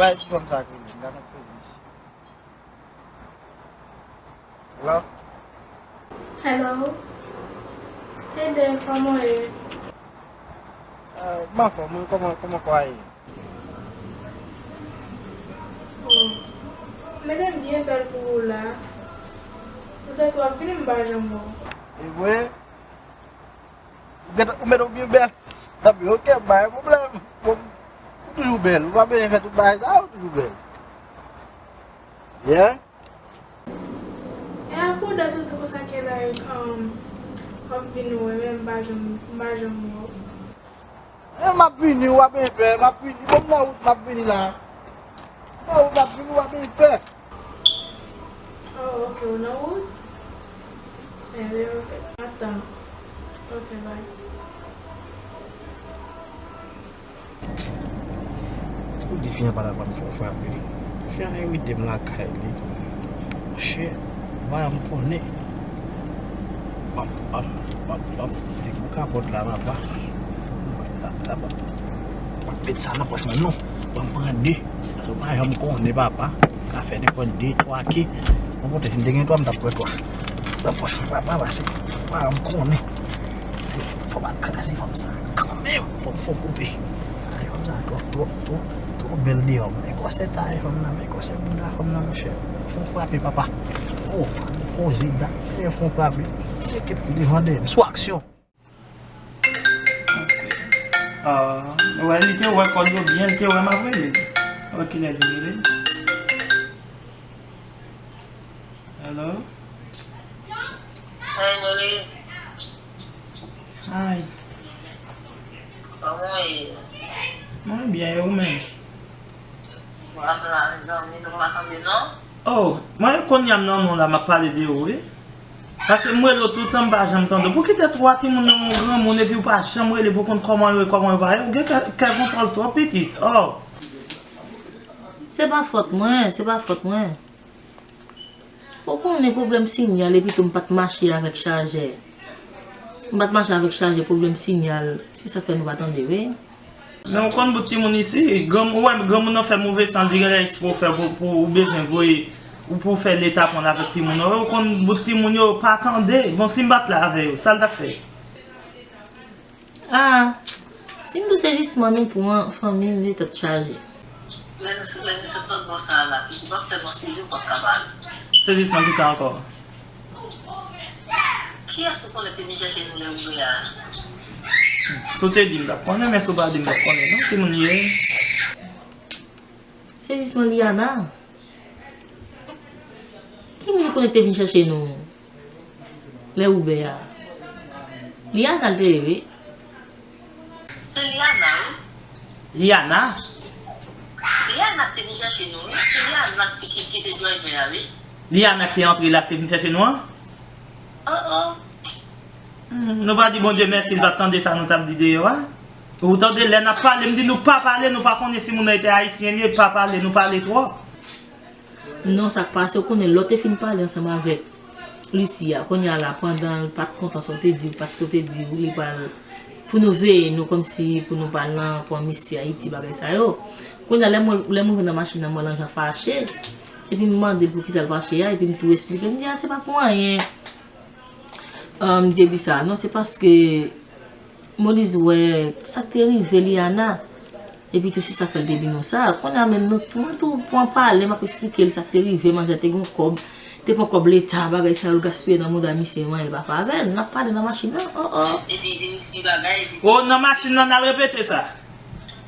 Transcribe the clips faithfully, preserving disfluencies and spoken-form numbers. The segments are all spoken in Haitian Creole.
Bay ti fanm sa k rele m, gade yon koze mesye. Hello? Hello? Hey Dave, kòman w ye? Euh, m anfòm, wi, kòman, kòman kò a ye? Oh, mete m byen bèl pou ou la. Poutèt w ap vini m pa janm wè w. E vre? Ou gentan, ou mete w byen bèl. Tanpri, ok, pa gen pwoblèm. Bon, ou toujou bèl. Ou pa bezwen fè tout bagay sa, ou toujou bèl. Yeah? E akoudèt ou tou konsa ke la, um, w ap vin wè, men m pa janm, m pa janm wè w. E, m ap vini, w ap byen pè, m ap vini. Bon, m nan wout, m ap vini la. M nan wout, m ap vini, w ap byen pè. Oh, ok, ou nan wout? Enben, ok. M ap tann ou. Ok, bye. Ou di fi an pa ta ban m fè w frape. Fi an envite m lakay li. Monchè, vayan m konnen. Bam, bam, bam, bam. Li pou kapòt la, papa. Sa, sa, pa, pa met sa nan pòch mwen, non. Ban m pran de. Paske w pa janm konnen, papa. Ka fè nenpòt de, twa ke. Mwen konte, si m te gen twa, m t ap pran twa. Nan pòch mwen, papa, pase. Vayan m konnen. Fò m pa kraze fanm sa kanmenm. Fò m fè w koupe. Ay, fanm sa twò, twò, twò, twò bèl deyò. Men gwosè tay fanm nan, men gwosè bounda fanm nan, monchè. Fò m frape, papa. Oh, koze dat, men fò m frape. Se ke devan dèyè m. Sou aksyon. Ah, wè, li te wè kòd yo byen, li te wè m ap rele. Wè kilè li rele. Hello? Hey, Moris. Hi. Kòman w ye? Mwen byen, e ou menm? Mwen la, mezanmi, nou pa tande, non? Oh, mwen kounye a m nan non la, m ap pale de ou, wi. Paske m rele w toutan, m pa janm tande w. Poukitèt ou a timoun nan yon granmoun epi ou pa janm rele pou konn kòman yo ye, kòman yo pa ye? Ou gen kè, kè konpòz twòp pitit. Oh. Se pa fòt mwen, se pa fòt mwen. Ou konnen pwoblèm sinyal epi tou m pa t mache avèk chajè. M pa t mache avèk chajè, pwoblèm sinyal, se sa k fè nou pa tande, wi. Men ou konn bout timoun isi, gran, ou wè granmoun nan fè move san, li genlè eksprè w fè pou, pou ou bezwen voye, ou pou fè leta pran l avèk timoun nan. Ou konn bout timoun yo pa tande, bon si m pa t la avè yo, sa l t ap fè? Ah, si m tou sezisman nou pran fanmi m vin tèt chaje. Lè nou, lè nou sot lòt bò sa a la, pitit w ap tèlman sezi w p ap ka pale. Sezisman kisa ankò? Kiyès ou konnen te vin chèche nou lè ou vle a? Si w te di m, m t ap konnen, men si w pa di m, m p ap konnen non, ki moun li ye. Sezisman Liana. Ki moun ou konnen ki te vin chèche nou lè Wouben a? Liana l te ye, wi. Se Liana, wi. Liana? Liana k te vin chèche nou, wi. Se Liana ki, ki, ki te driver a, wi. Liana ki te antre la, ki te vin chèche nou an? Oh, oh. Hmm, nou pa di Bondye mèsi, l pa t tande sa nou t ap di deyò a? Ou tande, lè n ap pale, m di nou pa pale, nou pa konnen si moun nan te ayisyen li ye, pa pale, nou pale twòp. Non, sa k pase, ou konnen, lè w te fin pale ansanm avèk Lucia, kounye a la, pandan l pa t kontan sa w te di, paske w te di li pral, pou nou veye nou, kòmsi pou nou pa al nan pran misye Ayiti, bagay sa yo. Kounye a, lè mwen, lè mwen rive nan machin nan, mwen wè Lanjan fache, epi m mande l poukisa l fache a, epi m tou esplike, m di, a, se pa pou anyen. Ah, m te di sa, non, se paske Molis wè sa k te rive Liana, epi tou se sa k fè l te di nou sa. Kounye a menm nou tou, nou tou pran pale, m ap esplike l sa k te rive, manzè te gen yon kòb, te pran kòb leta, bagay sa yo l gaspiye nan mouda misye, anyen l pa fè avè l. N ap pale nan machin nan, oh, oh. Epi vin di bagay, epi. Oh, nan machin nan, n al repete sa.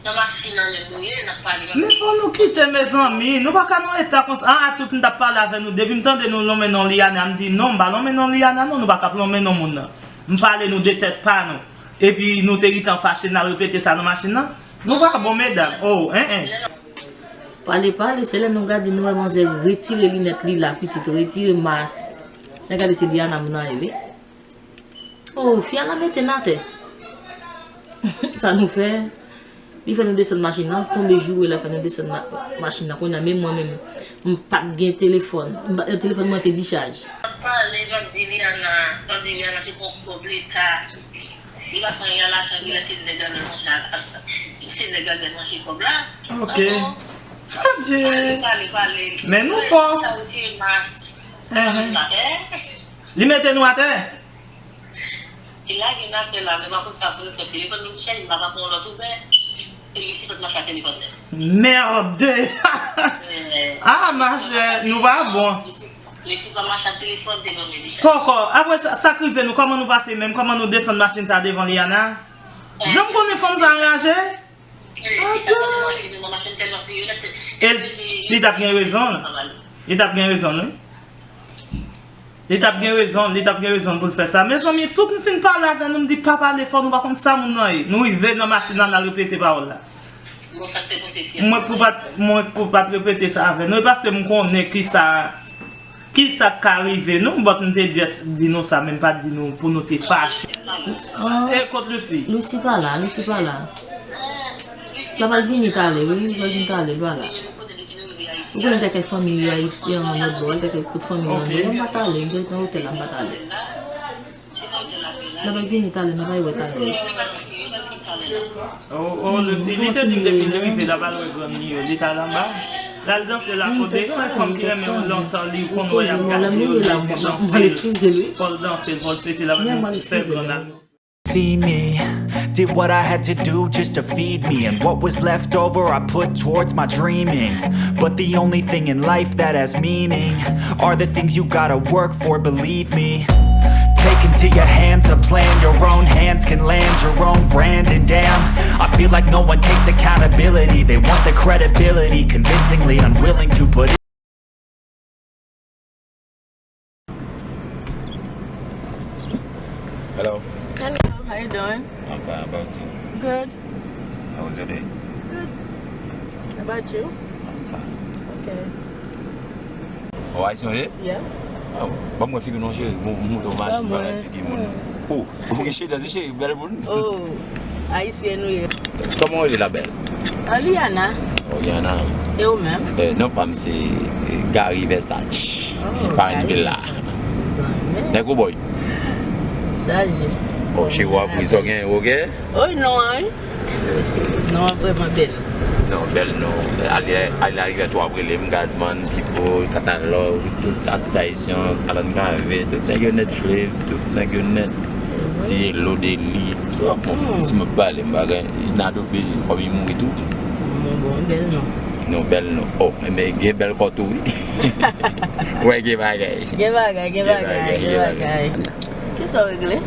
Nan machin nan menm nou ye, n ap pale, n ap. Men fò nou kite, mezanmi. Nou pa ka nan eta konsa. Ah, tout m t ap pale avè nou. Depi m tande nou lonmen non Liana, m di non, m pa lonmen non Liana, non. Nou pa ka ap lonmen non moun nan. M pale nou de tèt pa nou. Epi nou te gentan fache, n al repete sa nan machin nan. Nou pa bon, medam. Oh, en, en. Pale, pale, se lè nou gade, nou wè manzè retire linèt li la, pitit, retire mas. Lè gade, se Liana moun nan ye, wi. Oh, fi a la mete n atè. Sa nou fè? Li fè nou desann machin nan, tonbe joure la fè nou desann ma-, machin nan. Kounye a, menm mwen menm, m pa t gen telefòn. M pa, telefòn mwen te dichaj. Pale, m ap di Liana, m ap di Liana se pou kòb leta. Li pa fè anyen a lajan, li lè se nèg la manje, se nèg la manje kòb la. Ok. Ankò. Adje. Men nou fò. Enhen. Li mete nou atè. Li lage n atè la, men pa konn sa pou nou fè. Telefòn nou ki chaje, m pa ka pran yon lòt ouvè. E li sipòt mache ak telefòn nan. Merde! Ah, machè, nou pa bon. Li sipòt mache ak telefòn devan men li chaje. Poko, apre sa, sa k rive nou, kòman nou pase menm, kòman nou desann machin sa devan Liana? Jan m konnen fanm sa anraje? Adje! E li t ap gen rezon. Li t ap gen rezon, wi. Li t ap gen rezon, li t ap gen rezon pou l fè sa. Mezanmi, tout m fin pale avè nou, m di pa pale fò, nou pa konn sa moun nan ye. Nou rive nan machin nan, n al repete pawòl la. Mwen pou pa t, mwen pou pa t repete sa avè nou, e paske m konnen kisa, kisa k ka rive nou, but m te just di nou sa, men m pa t di nou pou nou te fache. E kot Lucy? Lucy pa la, Lucy pa la. L ap al vini talè, wi, l ap al vini talè, l pa la. Ou konnen l te kay fanmi li Ayiti, an lòt bò, l te kay kout fanmi li andedan, m pa t ale, m te nan otèl la, m pa t ale. N ap vini talè, n ap wè talè. Oh, oh, Lucy, li te di m depi li rive, l ap al wè grann li yo, li t al anba. L al danse la kote, se yon fanm ki renmen w lontan, li konn wè y ap gade yo, li se danse, fò l danse, fò l sesi, l ap fè grann al. See me, did what I had to do just to feed me. And what was left over, I put towards my dreaming. But the only thing in life that has meaning are the things you gotta work for, believe me. Take into your hands a plan, your own hands can land your own brand. And damn, I feel like no one takes accountability. They want the credibility, convincingly unwilling to put Hello. Hello, how you doing? I'm fine, how about you? Good. How was your day? Good. How about you? I'm fine. Okay. Oh, Ayisyen w ye? Yeah. Oh, ban mwen figi w non, cheri. Bon, m montre w machin, bagay figi moun. Oh, ou gen cheri, cheri, bèl moun. Oh, Ayisyen ou ye. Kòman w rele, la belle? Aliana. Aliana. E ou menm? Eh, non pa m se, eh, Gary Versace. Oh, Gary Versace. Fine villa. Nèg ou boy. Chaje. Oh, cheri, w ap ri, sa w gen, ok? Oh, non, hein? Non, an vrèman bèl. Non, bèl non. Ale, ale, ale, tou ap rele m Gazman, Pipo, Katalòg, tout atis ayisyen, Alan Cavé, tout nèg yo nèt, Flav, tout nèg yo nèt. Ti Elo, Deli. Bon, si m ap pale m bagay, Nado B, kòm li mouri tou. Bon, bon, bèl non. Non, bèl non. Oh, men gen bèl kò tou, wi. Wè, gen bagay. Gen bagay, gen bagay, gen bagay. Kisa w regle?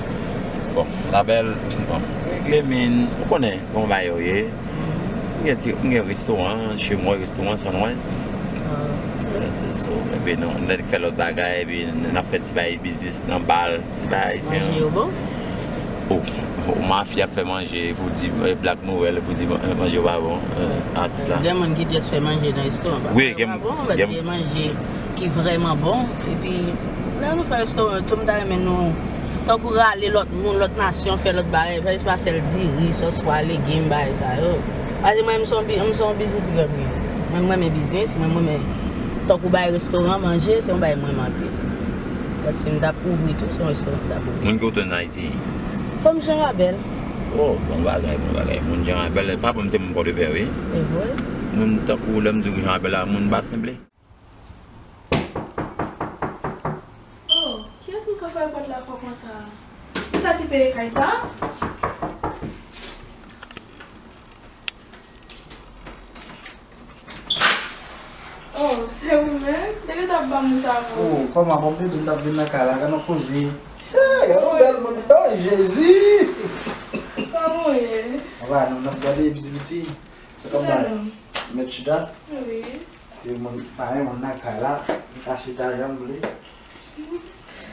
Bon, la belle, bon, regle, men, ou konnen kòman bagay yo ye. M gen ti, m gen restoran, chez moi, restoran Sunrise. Ah, ok. Epi nou, nèg fè lòt bagay, epi n ap fè ti bagay biznis nan bal, ti bagay ayisyen. Manje yo bon? Oh, oh, mafya fè manje, pou di, eh, Black Noël, pou di, eh, manje yo pa bon, eh, atis la. Gen moun ki just fè manje nan restoran, pa fè yo pa bon, men gen manje ki vrèman bon, epi lè nou fè restoran, tou m ta renmen nou, tankou rale lòt moun, lòt nasyon, fè lòt bagay, fè pa sèl diri, sòs pwa, legim, bagay sa yo. Paske mwen, m se yon bi-, m se yon business girl, wi. Mwen, m renmen biznis, mwen, m renmen tankou bay restoran, manje, se yon bagay mwen renmen anpil. Donk, si m t ap ouvri tou, se yon restoran m t ap ouvri. Moun ki w te nan Ayiti? Fanm Jan Rabèl. Oh, bon bagay, bon bagay. Moun Jan Rabèl, papa m se moun Pòdepè, wi. E vre? Moun tankou lè m di w Jan Rabèl la, moun Basen Ble. Oh, kiyès moun k ap frape pòt la fò konsa? Kisa ki peye kay sa? Oh, se ou menm? Te gentan ap ban m sa pou ou. Oh, kòman bon, m te di w m t ap vin nan kay la, gade yon koze. Hey, gade yon bèl moun. Oh, Jezi! Kòman w ye? Anba, nou, n ap gade piti piti. Se kòman? Mèt chita? Wi. Te moun, pa gen moun nan kay la, li ka chita jan m vle.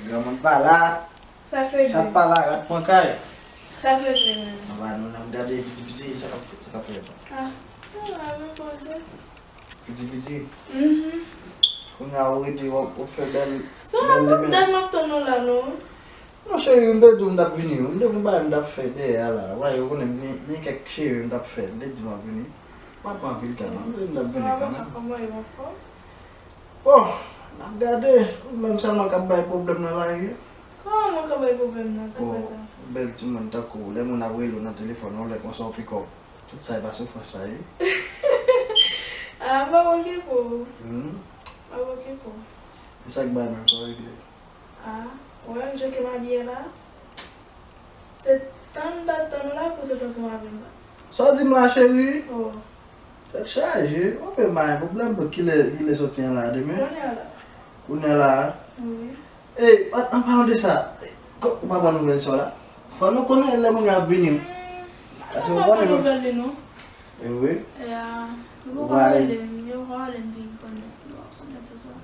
Granmoun pa la. Sa k regle? Chat pa la, rat pran kay. Sa k regle menm? Anba, nou, n ap gade piti piti, sa k ap fèt, sa k ap fèt. Ah, sa va, repoze. Piti piti. Mhm. Kounye a ou rete, w ap, w ap fè bèl, bèl limen. Sa w ap tann m ap tann ou la, non? Non, cheri, m te di w m t ap vini, wi. M te gon bagay m t ap fè dèyè a la. Wa, ou konnen m gen, gen kèk cheve m t ap fè. M te di m ap vini. M pa pran anpil tan, non. M te di m t ap vini kanmenm. Bon, n ap gade. Ou menm sèlman k ap bay pwoblèm nan lari a. Kòman mwen k ap bay pwoblèm nan? Sa k fè sa? Bèl timoun tankou w, lè moun ap rele w nan telefòn, yon lè konsa w pikòp. Tout sa e pa soufrans sa ye. Ah, m pa okipe w. Hmm? M pa okipe w. E sa k bay menm, sa w regle? Ah, ou wè jan ke m abiye la? Se tann m t ap tann ou la pou w sot ansanm avè m la. Sa w di m la, cheri? Oh. Tèt chaje. Ou pe bay pwoblèm pou kilè, kilè soti an la demen? Kounye a la. Kounye a la? Wi. Ey, an, an palan de sa, ko-, ou pa pran nouvèl sa w la? Fò nou konnen lè moun yo ap vini. Paske ou konnen. Mwen pa pran nouvèl li non. E wi. E a, ou pa rele m, ou pa rele m vin konnen. Ou pa konnen tou sa.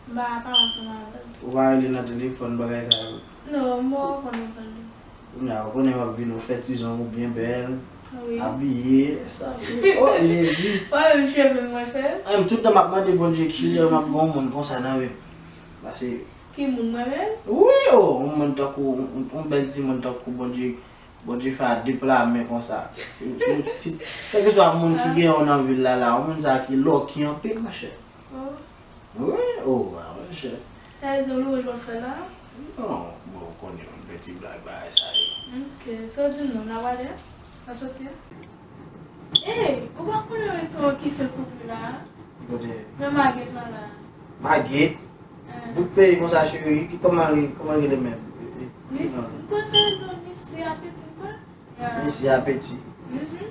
M pa pale ansanm avè l. Ou pa rele nan telefòn bagay sa yo? Non, m pa pran nouvèl li. Kounye a, ou konnen m ap vin, ou fè ti zong ou byen bèl, wi, abiye, sa, oh, Jezi. Ou pa menm cheve mwen fè? Menm tout tan m ap mande Bondye kilè m ap gen yon moun konsa nan vi m. Paske ki moun, mwen menm? Wi, oh, yon moun tankou, yon, yon bèl timoun tankou Bondye, Bondye fè a de pla men konsa. Si, si, si, kèlkeswa moun ki gen yon nan vil la, la, yon moun sa ki lucky anpil, monchè. Oh. Wi, oh, a, monchè. Sa vle di yon lwanj w ap fè la? Non, bon, ou konnen, yon ti blag bagay sa yo. Ok, sa w di non, n a pale a? N a soti a? Ey, ou pa konnen restoran ki fenk ouvri la a? Ki kote? Nan Maget lan la a. Maget? Eh. Bout peyi konsa, cheri, ki kòman li, kòman li rele menm? Nis, m kwè se non, Nis se Apeti, m kwè. Ya. Nis se Apeti. Mhm.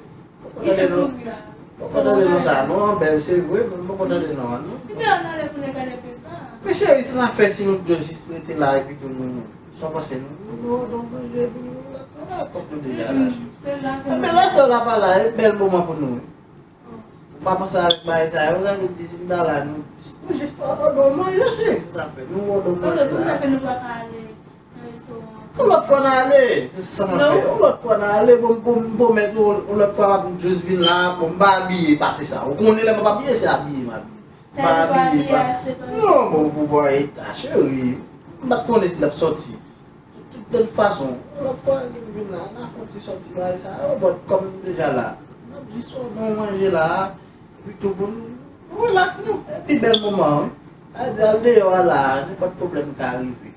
Li fenk ouvri la. Poko tande non sa, non, an bèl, se vre, men m poko tande non an, non. Ebyen, ann ale pou n gade plis la. Men cheri, se sa fè si nou t dwe jis rete la, epi tou nou, sa w panse, nou, nou, nou, nou manje, epi nou, nou, nou, kòm nou deja la. Mhm. Se la ke nou. Ebyen, la, sè w la pa la, e bèl moman pou nou. Ou pa panse avèk bagay sa yo, sa vle di si m ta la, nou, nou jis pa òdone w manje, cheri, se sa k fè. Nou òdone w manje la. Poutèt sa ke nou pa ka ale nan restoran. Yon lòt fwa n a ale, se sa m ap fè. Yon lòt fwa n a ale, bon, bon, m pwomèt ou, yon lòt fwa m ap jis vin la, bon, m pa abiye pase sa. Ou konnen lè m ap abiye, se abiye m abiye. M pa abiye pa. Non, bon, pou bò eta, cheri. M pa t konnen si l ap sòti. Tout, tout, de tout fason, yon lòt fwa, lè m vin la, n a fè yon ti sòti bagay sa yo, but kòm nou deja la, n ap jis fè yon bon manje la, epi tou pou n, nou relax nou, e pi bèl moman, wi. Sa vle di al deyò a la, nenpòt pwoblèm ka rive.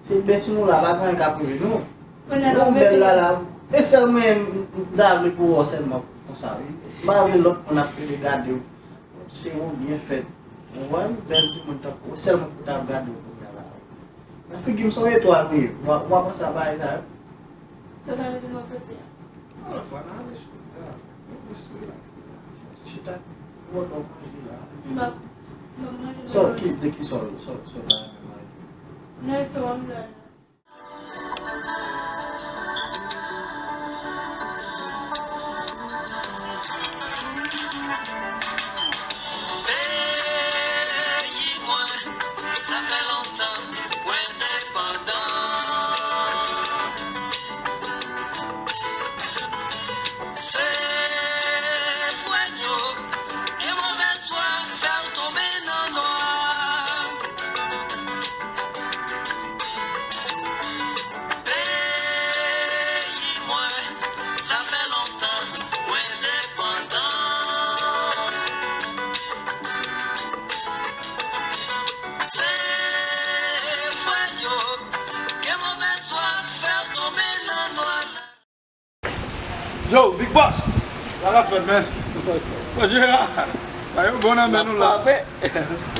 Se byen si nou la, pa gen anyen k ap rive nou. Nou bèl la la, e sèl mwen, m, m ta vle pou wè w sèlman konsa, wi. M pa vle lòt moun ap vin gade w. Se ou byen fèt. Ou wè, bèl timoun tankou ou, sèlman pou ta ap gade w kounye a la. Nan figi m se yon etwal ou ye. W a, w a panse a bagay sa yo? Sa ta vle di nou soti a? Yon lòt fwa n a ale sou, a, nou plis relax. Fè yon ti chita. Ou wè w manje la. M ap, m ap manje. Sa, ki, de ki sòs, sa, sa w ta renmen manje? Nan restoran m la. Peyi mwen, sa fè lontan mwen endepandan. Se frè n yo gen move swa fè w tonbe nan nwa. Peyi mwen, sa fè lontan mwen endepandan. Se frè n yo gen move swa fè w tonbe nan nwa. Yo, Big Boss! Sa k ap fèt, man? Bon, Jera, ba yo bon nan men nou la.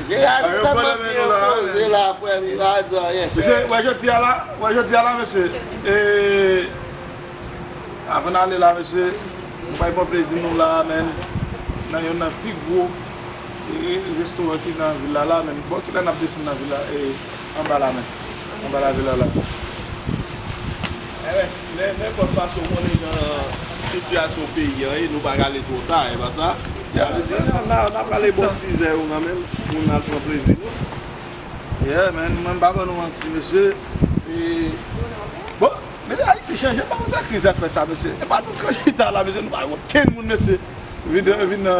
Jera, se tèlman byen poze la, frè m, m pa di anyen. Mesye, wè jodi a la, wè jodi a la, mesye. E, avan n ale la, mesye, nou bay bon plezi nou la, man. Nan youn nan pi gwo, e, restoran ki nan vil la, la, man. Bon, kilè n ap desann nan vil la, e, anba la, man. Anba lavil la, la. Enben, men, men, nenpòt fason, ou konnen jan sitiyasyon peyi an ye, nou pa ka ale twò ta, e pa sa? Sa vle di, n a, n a, n a prale bò sizè yo kanmenm, pou n al pran plezi nou. Yeah, man, mwen m pa ban nou manti, mesye. E, bon, mesye, Ayiti chanje, pa konn sa kriz la fè sa, mesye. E pa nou k chita la, mesye, nou pa gen okenn moun, mesye. Vin, vin,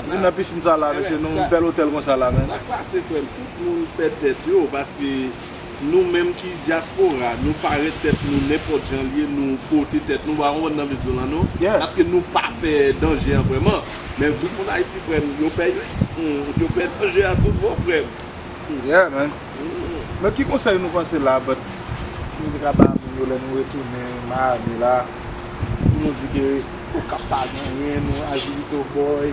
Vin nan pisin sa la, mesye, nan yon bèl otèl konsa la, man. Sa k pase, frè m, tout moun pèd tèt yo, paske nou menm ki dyaspora, nou parèt tèt nou nenpòt jan l ye, nou pote tèt nou, pa konprann nan videyo lan non. Paske nou pa pè danje an vrèman. Men tout moun Ayiti, frè m, yo pè, yo, hmm, yo pè danje a tout bon, frè m. Yeah, man. Men ki konsèy nou panse la, but, nou te ka ba moun yo lè nou retounen Miami la, pou nou di ke Okap pa gen anyen, nou aji Vito Boy,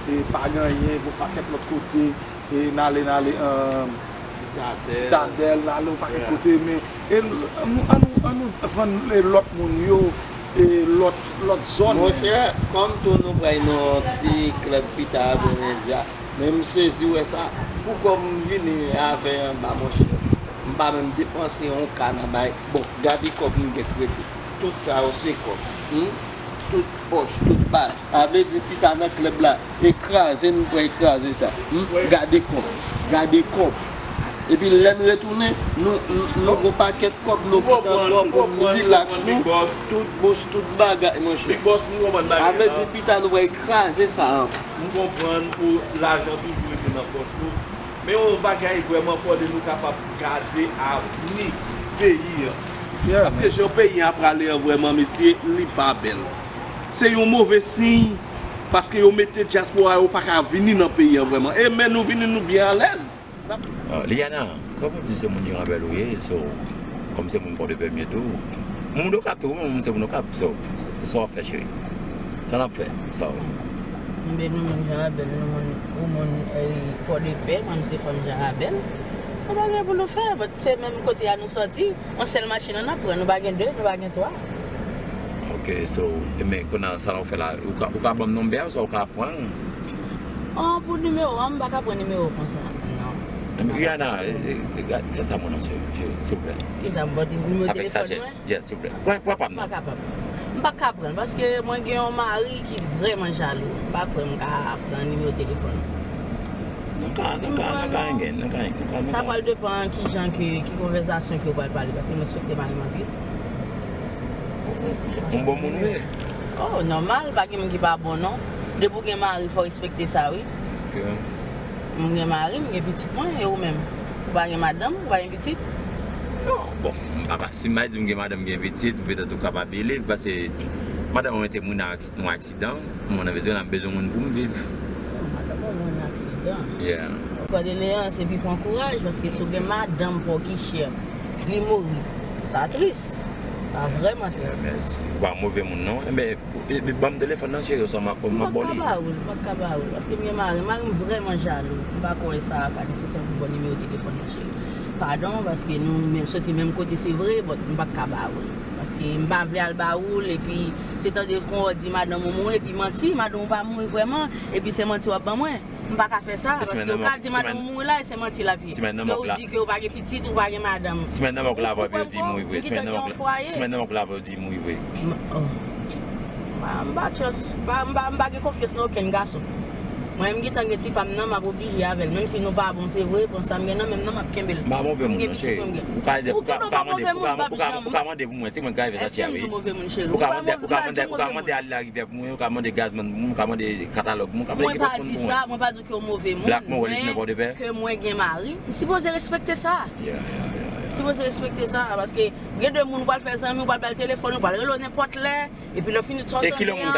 e pa gen anyen, gon pakèt lòt kote, e n ale, n ale, e, Sitadèl. Sitadèl, n ale yon pakèt kote, men, e, an nou, an nou, an nou vann, e, lòt moun yo, e, lòt, lòt zòn. Monchè, kòm tou nou pral nan yon ti klèb pita aprèmidi a, men m sezi wè sa, pou kòm m vini avè anba, monchè. M pa menm depanse yon ka nan bay. Bon, gade kòb m gen k rete. Tout sa yo se kòb. Hmm? Tout pòch, tout bagay. Sa vle di pita nan klèb la, e kraze, nou pral kraze sa. Hmm? Gade kòb. Gade kòb. Epi lè n retounen, nou, nou, nou gon pakèt kòb, nou kite ankò pou nou rilaks nou. Tout bous, tout bagay, monchè. Sa vle di pita nou pral kraze sa ankò. M konprann pou lajan toujou rete nan pòch nou. Men yon bagay vrèman fò de nou kapab gade avni peyi an. Paske jan peyi an ap prale an vrèman, mesye, li pa bèl. Se yon move siy, paske yo mete dyaspora yo pa ka vini nan peyi an vrèman. E men nou vini, nou byen alèz. Ah, Liana, kòm ou di se moun Jan Rabèl ou ye, so, kòm se moun Pòdepè m ye tou. Moun Okap tou, mwen, mwen se moun Okap, so, sa w ap fè, cheri? Sa n ap fè? Sa w... Enben, nou moun Jan Rabèl, nou moun, ou moun, eh, Pòdepè, mwen, m se fanm Jan Rabèl. Nou pa gen pou nou fè, but se menm kote a nou sòti, yon sèl machin an n ap pran, nou pa gen de, nou pa gen twa. Ok, so, men kounye a sa w fè la, ou ka, ou ka ban m nonbè a, sa w ka pran l? Oh, pou nimewo an, m pa ka pran nimewo konsa, non. Rihanna, eh, eh, eh, gad, fè sa mwen non, cheri, cheri, silvouplè. Kisa, m pote nimewo telefòn mwen? Avèk sajès, yes, silvouplè. Pran, pran pa m non. M pa kapab. M pa ka pran l, paske mwen gen yon mari ki vrèman jalou. M pa kwè m ka pran nimewo telefòn. Nou ka, nou ka, nou ka renmen, nou ka, nou ka, nou ka. Sa pral depann kijan ke, ki konvèsasyon ke w pral pale, paske m respekte mari m anpil. Yon bon moun ou ye? Oh, nòmal, pa gen moun ki pa bon, non. Depi w gen mari, fò w respekte sa, wi. Ok. M gen mari, m gen pitit mwen, e ou menm? Ou pa gen madanm, ou pa gen pitit? Non, bon, m pa ka, si m pa di m gen madanm, m gen pitit, petèt ou ka pa believe, paske madanm mwen te mouri nan aksi-, nan aksidan, mwen nan bezwen, m bezwen moun pou m viv. Oh, madanm ou mouri nan aksidan? Yeah. Kòdeleans, epi pran kouraj, paske si w gen madanm pa w ki chè, li mouri, sa tris. Sa vrèman tris. Yeah, mèsi. Ou pa move moun, non. Enben, e, e, ban m telefòn nan, cheri, sa m ap, m ap ba w li. M pa ka ba ou l, m pa ka ba ou l, paske m gen mari. Mari m vrèman jalou. M pa kwè sa ka nesesè pou m ba w nimewo telefòn nan, cheri. Padon, paske nou menm, soti menm kote, se vre, but m pa ka ba ou l. Paske m pa vle al ba ou l, epi se tande kon w di madanm ou mouri, epi manti, madanm ou pa mouri vrèman, epi se manti w ap ban mwen. M pa ka fè sa, paske ou ka di madanm ou mouri la, e se manti l ap ye. Ke ou di ke ou pa gen pitit, ou pa gen madanm. Ou konprann mwen, ou gentan gen yon fwaye. Simenn nan w k lave, ou di mouri vre. M, oh. M pa, m pa trust, m pa, m pa, m pa gen konfyans nan okenn gason. Mwen, m gentan gen ti pa m nan, m ap oblije avè l. Menm si nou pa bon, se vre, bon, sa m gen nan men m nan, m ap kenbe l. M pa move moun, non, cheri. Ou ka, ou ka, ou ka mande, ou ka, ou ka, ou ka mande pou mwen, se mwen k ka fè sa, cheri. Èske m move moun, cheri? Ou ka mande, ou ka mande, ou ka mande Ali Larivière pou mwen, ou ka mande Gazman pou mwen, ou ka mande Katalòg pou mwen, ou ka mande nenpòt moun pou mwen. Mwen pa di sa, mwen pa di ke w move moun, men ke mwen gen mari, m sipoze respekte sa. Yeah, yeah, yeah, yeah. M sipoze respekte sa, paske gen de moun ou pral fè zanmi, ou pral ba l telefòn, ou pral rele w nenpòt lè, epi lè w fini tout sa w gen an,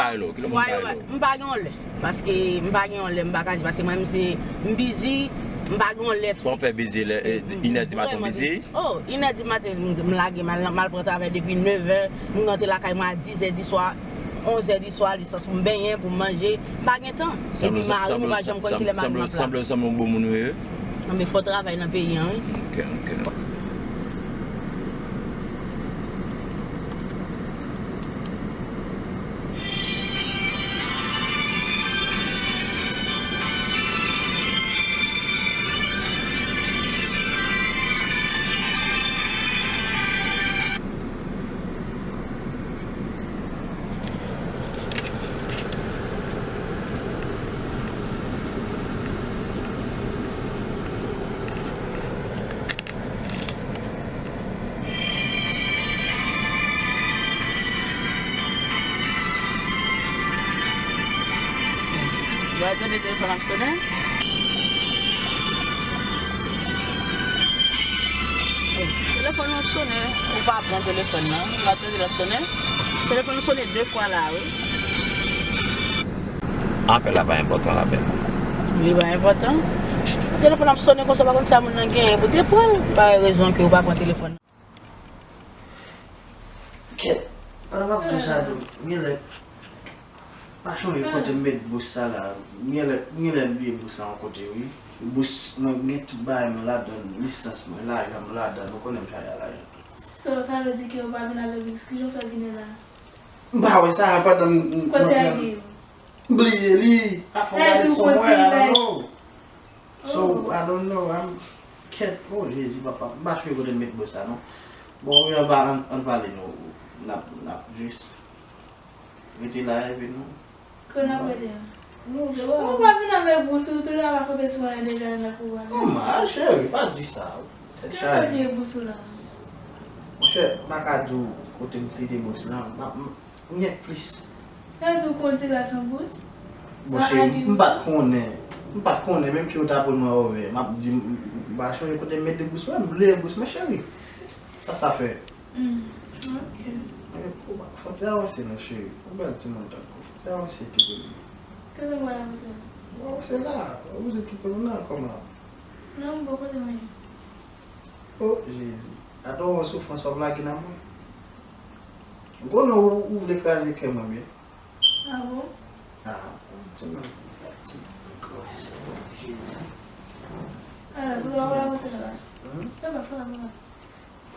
fwaye w pa, m pa gen yon lè. Paske m pa gen yon lè, m pa ka di, paske mwen menm se, m busy, m pa gen yon lè fiks. Kòman w fè busy lè, e, inè di maten w busy? Oh, inè di maten, m, m lage, m al, m al pran travay depi nevè, m rantre lakay mwen a dizè di swa, onzè di swa, li sans pou m benyen, pou m manje, m pa gen tan. Epi mari m, ou pa janm konn kilè mari m ap la. Sanble, sanble, sanble yon bon moun ou ye. Anben, fò travay nan peyi an, wi. Ok, ok. Ou pa tande telefòn ap sonnen? Telefòn ou ap sonnen, ou pa pran telefòn nan. Ou pa tande l ap sonnen? Telefòn ou sonnen de fwa la, wi. Apèl la pa enpòtan, la, bèl. Li pa enpòtan? Telefòn ap sonnen konsa, ou pa konn sa moun nan genyen pou te pran l. Pa gen rezon ke ou pa pran telefòn nan. Kèt, pandan m ap di w sa tou, gen lè Pa chonje kote m met bous sa la. M genlè, m genlè bliye bous la yon kote, wi. Bous, mwen gen tout bagay mwen ladan l, lisans mwen, lajan mwen ladan l, ou konnen m chaje a lajan. So, sa vle di ke ou pa vin avèk bous, kijan w fè vini la? M pa wè sa, pandan m, m, Kote a ye? M bliye li, I forgot it somewhere, I don't know. So, I don't know, I'm, kèt, oh, Jezi, papa, m pa chonje kote m met bous sa, non. Bon, wi, anba, ann, ann pale nou, n ap, n ap jis rete la, epi nou. Ke n ap rete a? Nou, de la. Ou pa vin avèk bous ou, tou la pa kanpe sou anyen deja, nan kou a. Kòman, cheri, pa di sa. Tèt chaje. Vye bous ou la. Monchè, m pa ka di w kote m kite bous lan. M ap, m, m gen plis. Sa vle di w konn ti la san bous? Monchè, m pa t konnen. M pa t konnen, menm ke w ta poze mwen ovè. M ap di, m, m pa chonje kote m mete bous mwen, m bliye bous mwen, cheri. Sa sa fè? Hmm, ok. Fon ti avanse non, cheri. Yon bèl timoun tankou. Fon ti avanse tou pou mwen. Kote w pral avanse la? Ou avanse la. Ou bouze tou pou nou nan, kòman? Non, m poko di anyen. Oh, Jezi. Atò, yon soufrans w ap lage nan mwen. Ou konnen ou, ou vle kraze kè mwen, men. Ah bon? Ah, ti mwen, ti mwen, Jezi. Ah, ou wè, ou wè, se sa. Hmm? Fè pa, fè pa, fè pa.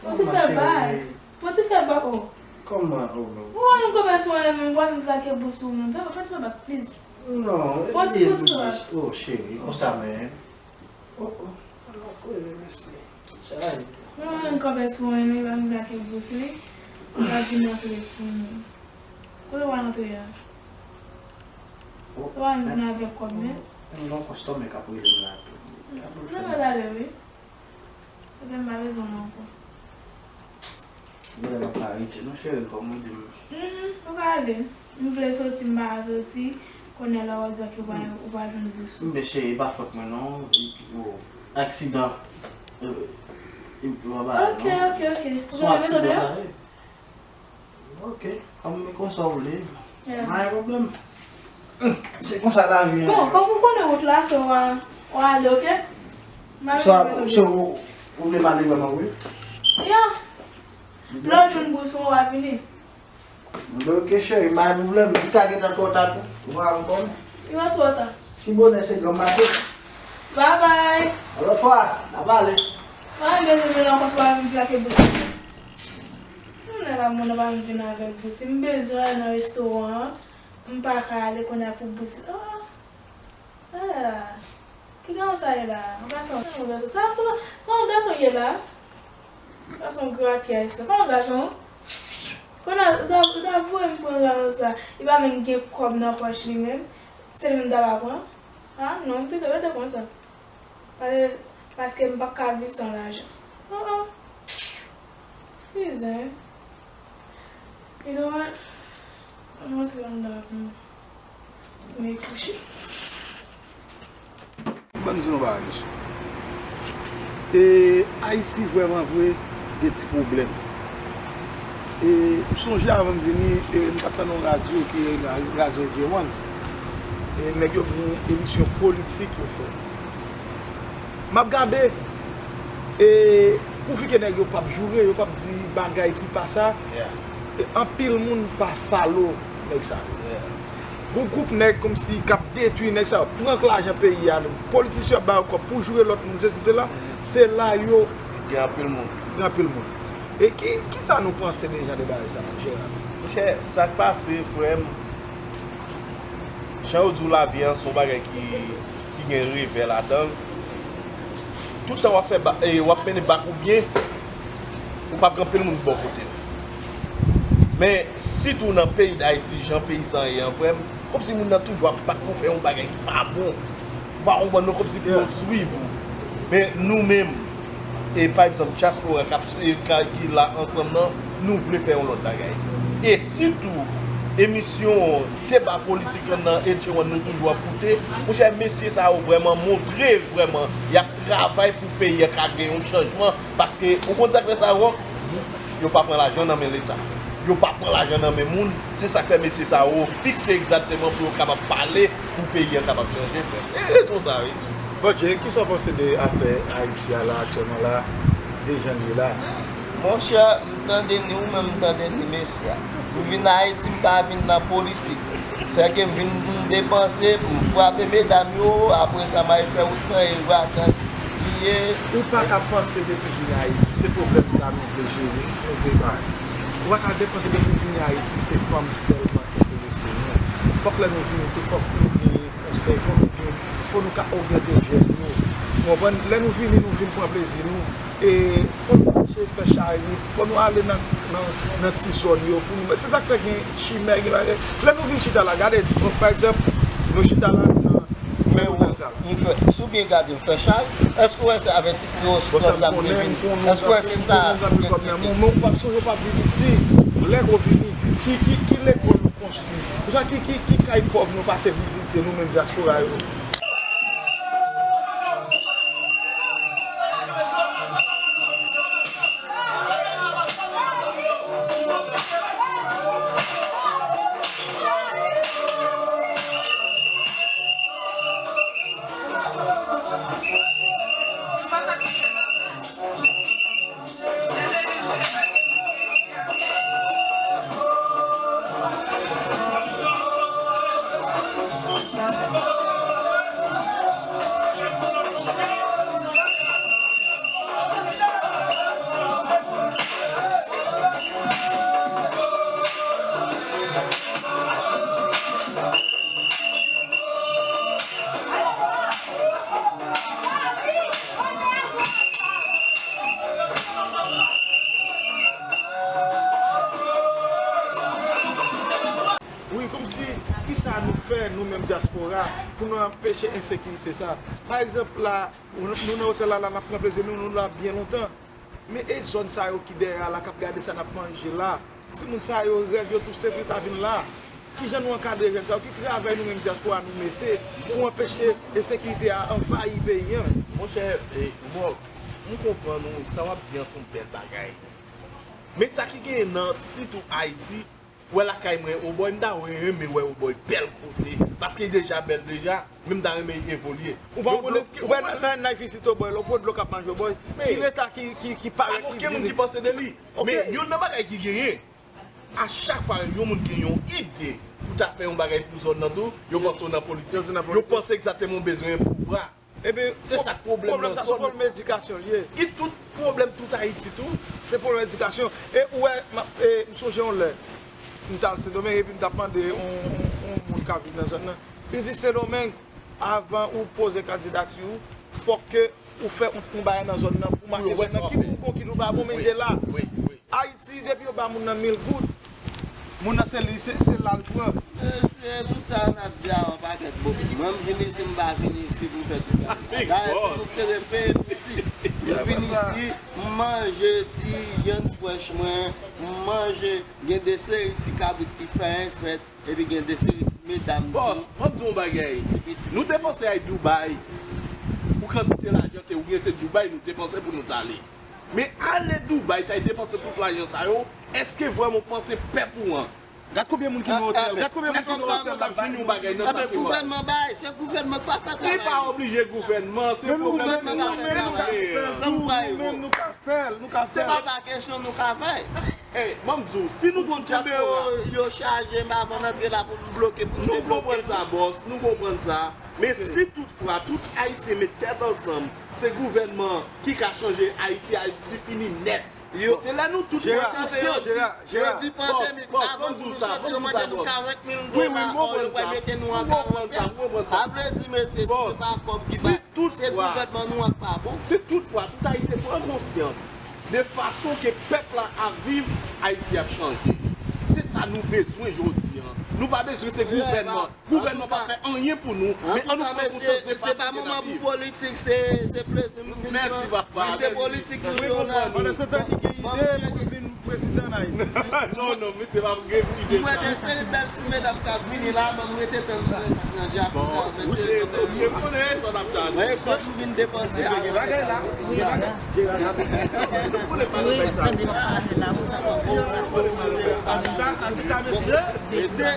Fò ti fè bay. Fò ti fè bay, oh. Kòman, oh, non? Ou wè, nou konpè sou mwen, men, ou pa vin plake bous ou, men. Fè pa, fò ti fè bay, please. Non, fò ti, fò ti fè bay. Oh, cheri, konsa, men. Oh, oh. Ala koze, mesye. Chay. Mwen menm kanpe sou mwen, men pa m plake bous li. L ap vin antre sou mwen. Kote w al antre a? Oh, se pa m vin avèk kòb, men. M gon kòstòmè k ap rele m la tou. Non, men talè, wi. Paske m pa bezwen w ankò. Genlè m ap ka rete non, cheri, kòm ou di m. Hmm, ou ka ale. M vle soti, m pa ka soti. Kounye a la, w ap di ke ou pa, ou pa jwenn bous ou. Men cheri, e pa fòt mwen non. Ou aksidan. E, e, w ap ale non. Ok, ok, ok. Se yon aksidan sa ye. Ok, kòm e konsa w vle. Yeah. Pa gen pwoblèm. Se konsa lavi an ye. Bon, kòm ou konnen wout la, so w a, w a ale, oke? M a vin. So, ou, ou vle m ale vrèman vre? Ya. Lè w jwenn bous ou, w a vini. Oke, cheri, pa gen pwoblèm. Li ka gentan twò ta tou. Ou pa konprann? Li pa twò ta. Pi bonè se granm maten. Babay. Yon lòt fwa, n a pale. Pa gen bezwen vin ankò si w a vin plake bous. Kounye a la, moun nan pa vin avèk bous. Si m bezwen al nan restoran an, m pa ka ale kounye a pou bous. Ah. Ah. Ki gason sa ye la? Yon gason. Sa, sa, sa, sa yon gason ye la? Gason grapyay sa. Sa yon gason? Kounye a, sa, sa voye m pran gason sa. Li pa menm gen kòb nan pòch li menm. Se li menm ta va pran. Ah, non, m pito rete konsa. Paske, paske m pa ka viv san lajan. Ah, ah. Ki zen. You know what? Ann rantre anndan pou m, pou m kouche. Ban m di nou bagay, mesye. E, Ayiti vrèman vre gen ti pwoblèm. E, m sonje avan m vini, e, m t ap tann yon radyo ki ra-, radyo J one. E, nèg yo gen yon emisyon politik yo fè. M ap gade, e, pou fi ke nèg yo p ap joure, yo p ap di bagay ki pa sa. Yeah. E anpil moun pa follow nèg sa yo. Yeah. Gon gwoup nèg kòmsi k ap detwi nèg sa yo, pran k lajan peyi a. Politisyen ap ba yo kòb pou joure lòt moun, sesi, sela. Mhm. Se la yo. Gen anpil moun. Gen anpil moun. E ki, kisa nou panse de jan de bagay sa, Jera? Monchè, sa k pase, frè m, jan yo di w lavi an, se yon bagay ki, ki gen revè ladan l. Tout tan w ap fè ba-, e, w ap mennen bak ou byen, ou p ap gen anpil moun bò kote w. Men, sitou nan peyi Dayiti, jan peyi sa ye an, frè m, kòmsi moun nan toujou ap bat pou fè yon bagay ki pa bon. Ou pa konprann non, kòmsi pou yo swiv ou. Men nou menm, e pa egzanp, dyaspora k ap, e ka, ki la ansanm nan, nou vle fè yon lòt bagay. E sitou, emisyon deba politik lan nan H one nou toujou ap koute. Monchè, mesye sa yo vrèman montre vrèman y ap travay pou peyi a ka gen yon chanjman. Paske, ou konn sa k fè sa, Rock? Yo pa pran lajan nan men Leta. Yo pa pran lajan nan men moun. Se sa k fè mesye sa yo fikse egzakteman pou yo kapab pale, pou peyi a kapab chanje, frè. E rezon sa, wi. Bon, Jay, kisa w panse de afè Ayiti a la, aktyèlman la, de jan l ye la? Monchè, m tande ni ou menm, m tande ni mesye a. M vin Ayiti, m pa vin nan politik. Sèke m vin depanse, m frape medam yo, apre sa m al fè wout mwen e vakans li ye. Ou pa ka panse depi w vini Ayiti, se pwoblèm sa nou vle jere, nou vle bay. Ou pa ka depanse depi w vini Ayiti, se fanm sèlman ki enterese nou. Fòk lè nou vini tou, fòk nou gen konsèy, fòk nou gen, fòk nou ka oryante jèn yo. Ou konprann? Lè nou vini, nou vin pran plezi nou. E fò nou mache fè chay nou, fò nou ale nan, nan, nan ti zòn yo pou nou. Se sa k fè gen chimè, gen bagay. Lè nou vin chita la, gade, bon, pa egzanp, nou chita la nan, nan Men ou, sa. M fè, si w byen gade, m fè chay. Èske w wè se avèk ti kreyòs Bon, sa kòb m sa m te konnen, vin? m konnen Èske w wè se sa? m konnen m konnen Men, men w p ap sonje w p ap vin isi. Lè w vini, ki, ki, ki lekòl nou konstwi? Ou sa ki, ki, ki kay pòv nou pase vizite nou menm dyaspora yo? Wi, kòmsi, kisa nou fè, nou menm dyaspora, pou nou anpeche ensekirite sa? Pa egzanp, la, nou, nou nan otèl la, la, n ap pran plezi nou, nou la byen lontan. Men e zòn sa yo ki dèyè a la, k ap gade sa n ap manje la. Timoun sa yo, rèv yo tou se pou yo ta vin la. Kijan nou ankadre jèn sa yo? Ki travay nou menm dyaspora nou mete pou anpeche ensekirite a anvayi peyi a? Monchè, e, Wòk, m konprann ou, sa w ap di an se yon bèl bagay. Men sa ki genyen nan, sitou Ayiti, wè lakay mwen, Obòy, m ta renmen wè Obòy bèl kote, paske li deja bèl deja, men m ta renmen li evolye. Ou pa Yo konnen, konnen ki, ou wè ou wè nan, nan, nan vizit Obòy la, ou pran dlo k ap manje Obòy. Men, Ki leta ki, ki, ki parèt, ki ki di moun li ki panse de li. Ok. Men youn nan bagay ki genyen, a chak fwa yon moun gen yon ide pou ta fè yon bagay pou zòn nan tou, yo panse w nan politik. Yo panse egzakteman w bezwen yon pouvwa. Ebyen, Se sa k pwoblèm pwoblèm nan sa, se zòn. Pwoblèm edikasyon l ye. Ki tout pwoblèm tout Ayiti tou. Se pwoblèm edikasyon. E ou wè, m ap, e, m sonje yon lè, m t al Sendomeng epi m t ap mande yon, yon, yon moun k ap viv nan zòn nan. Li di Sendomeng, avan ou poze kandidati ou, fòk ke ou fè yon, yon bagay nan zòn nan pou make zòn nan. Kit ou bon, kit ou pa bon, men de la. Wi, wi. Ayiti, depi yo ba moun nan mil goud, moun nan se li, se, se l al pran. Mesye, tout sa n ap di a yon pakèt bobèt. Mwen, m vin isi, m pa vin isi pou m fè tout bagay. Dayè, se nou k te refè m isi. M vin isi, m manje ti vyann frèch mwen, m manje, gen de seri ti kabrit ki fè fèt. Epi gen de seri ti medam tou. Bòs, m ap di w yon bagay. Ti, ti pitit. Nou te panse al Dubai. Pou kantite lajan ke ou gen, se Dubai nou te panse pou nou t ale. Men ale Dubai, t al depanse tout lajan sa yo, èske vrèman w panse pèp ou an? Gad konbyen moun ki nan otèl, gad konbyen moun ki nan otèl l ap jwenn yon bagay nan sa ki mal. Gouvènman bay, se gouvènman k pa fè travay li. Se pa oblije gouvènman, se pwoblèm nou menm, nou ka fè l, nou menm nou ka fè l, nou ka fè l. Se pa kesyon nou ka fè. Ey, ban m di w, si nou tout dyaspora, yo chaje, men avan n antre la pou nou bloke, pou nou debloke. Nou konprann sa, bòs, nou konprann sa. Men si toutfwa tout Ayisyen met tèt ansanm, se gouvènman ki ka chanje Ayiti, Ayiti fini nèt. Se lè nou tout pran konsyans. Yo di pandemi, avan pou nou soti, yo mande nou karant mil dola, ò, yo pral mete nou an karantèn. Sa vle di, mesye, si se pa kòb ki bay, se gouvènman nou an k pa bon. Si toutfwa tout Ayisyen pran konsyans de fason ke pèp la ap viv, Ayiti ap chanje. Se sa nou bezwen jodi a. Nou pa bezwen se gouvènman. Gouvènman pa fè anyen pou nou, men ann nou pran konsyans de fason ke n ap viv. Antouka, mesye, se pa moman pou politik, se, se plezi nou vin pran. Mèsi, papa, mèsi. Se politik nou jwe la. Pandan se tan, li gen ide pou l vin prezidan an Ayiti. Non, non, mesye, pa gen ide sa. M wè de seri bèl ti medam k ap vini la, ban m rete tann m wè sa k nan djab la. Mesye, ou konnen sa n ap chaje. Mwen, fòk m vin depanse avan. Mesye, gen bagay la, gen bagay. Wi, tande m pale la. Antouka, antouka, mesye. Mesye.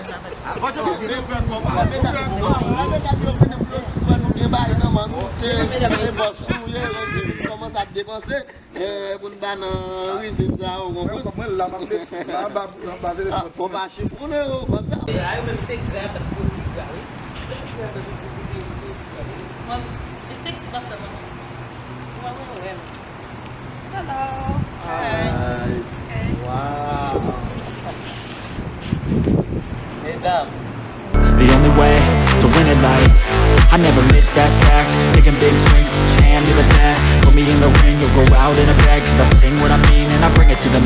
Kote w ap vini fè kòb? Medam yo vini pou yo fè nou gen bagay nan men nou. Se, se bòs nou ye, Régine. Kòmanse ap depanse, eh, pou n ba nan rizib sa yo, ou konprann? Mwen la, m ap met, la, m ba, m ba telefòn. Ah, fò pa chifone yo, kòmsa. A yo menm se gra, sa yo pi gra, wi. Mwen, e seksi pa fè mwen. Mwen, mwen, mwen. Hello. Hi. Hi. Hey. Wow. Medam. The only way to win at life, I never miss, that's fact. Taking big swings, push your hand to the bat. Put me in the ring, you'll go out in a bag. 'Cause I sing what I mean and I bring it to the